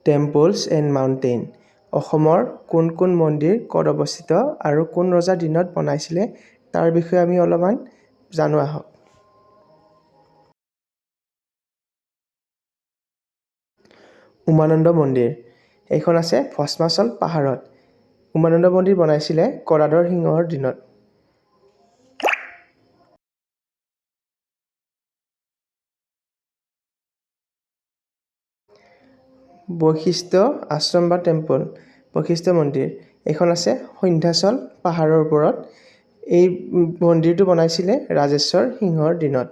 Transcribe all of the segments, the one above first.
Temples and mountain. অসমৰ কোন কোন মন্দিৰ ক'ত অৱস্থিত আৰু কোন ৰজাৰ দিনত বনাইছিলে তাৰ বিষয়ে আমি অলপমান জানো আহক। উমানন্দ মন্দিৰ এইখন আছে ভস্মাচল পাহাৰত। উমানন্দ মন্দিৰ বনাইছিলে গদাধৰ সিংহৰ দিনত। বৈশিষ্ট্য আশ্ৰম বা টেম্পল, বৈশিষ্ট্য মন্দিৰ এইখন আছে সন্ধ্যাচল পাহাৰৰ ওপৰত। এই মন্দিৰটো বনাইছিলে ৰাজেশ্বৰ সিংহৰ দিনত।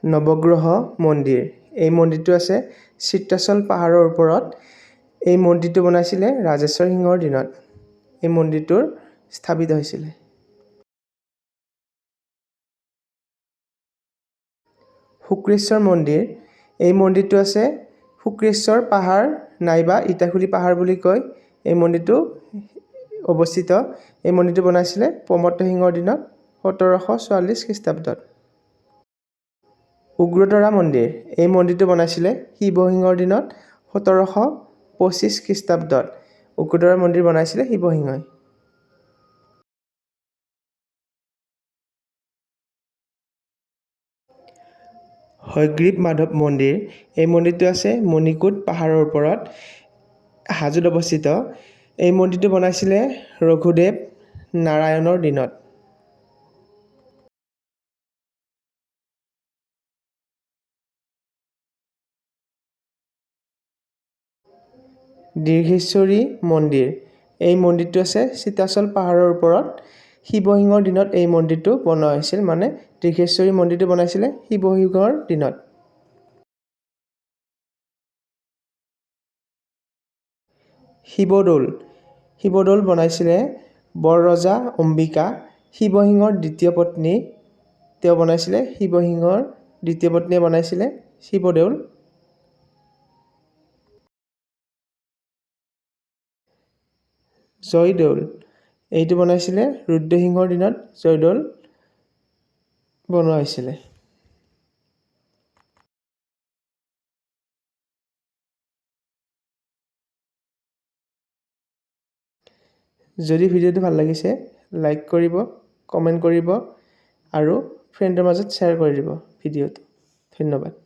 নৱগ্ৰহ মন্দিৰ এই মন্দিৰটো আছে চিত্ৰাচল পাহাৰৰ ওপৰত। এই মন্দিৰটো বনাইছিলে ৰাজেশ্বৰ সিংহৰ দিনত। এই মন্দিৰটোৰ স্থাপিত হৈছিলে। শুক্ৰেশ্বৰ মন্দিৰ এই মন্দিৰটো আছে শুক্ৰেশ্বৰ পাহাৰ নাইবা ইটাখুলি পাহাৰ বুলি কয়। এই মন্দিৰটো অৱস্থিত। এই মন্দিৰটো বনাইছিলে প্ৰমত্ত সিংহৰ দিনত 1744 খ্ৰীষ্টাব্দত। উগ্ৰতৰা মন্দিৰ এই মন্দিৰটো বনাইছিলে শিৱসিংহৰ দিনত 1725 খ্ৰীষ্টাব্দত। উগ্ৰতৰা মন্দিৰ বনাইছিলে শিৱসিংহই। হয়গ্ৰীৱ মাধৱ মন্দিৰ এই মন্দিৰটো আছে মণিকূট পাহাৰৰ ওপৰত, হাজোত অৱস্থিত। এই মন্দিৰটো বনাইছিলে ৰঘুদেৱ নাৰায়ণৰ দিনত। দীৰ্ঘেশ্বৰী মন্দিৰ এই মন্দিৰটো আছে চিতাচল পাহাৰৰ ওপৰত। শিৱসিংহৰ দিনত এই মন্দিৰটো বনোৱা হৈছিল, মানে দীৰ্ঘেশ্বৰী মন্দিৰটো বনাইছিলে শিৱসিংহৰ দিনত। শিৱদৌল শিৱদৌল বনাইছিলে বৰৰজা অম্বিকা, শিৱসিংহৰ দ্বিতীয় পত্নী। তেওঁ বনাইছিলে, শিৱসিংহৰ দ্বিতীয় পত্নীয়ে বনাইছিলে শিৱদৌল। জয়দৌল এইটো বনাইছিলে ৰুদ্ৰসিংহৰ দিনত জয়দৌল বনোৱা হৈছিলে। যদি ভিডিঅ'টো ভাল লাগিছে লাইক কৰিব, কমেণ্ট কৰিব আৰু ফ্ৰেণ্ডৰ মাজত শ্বেয়াৰ কৰি দিব ভিডিঅ'টো। ধন্যবাদ।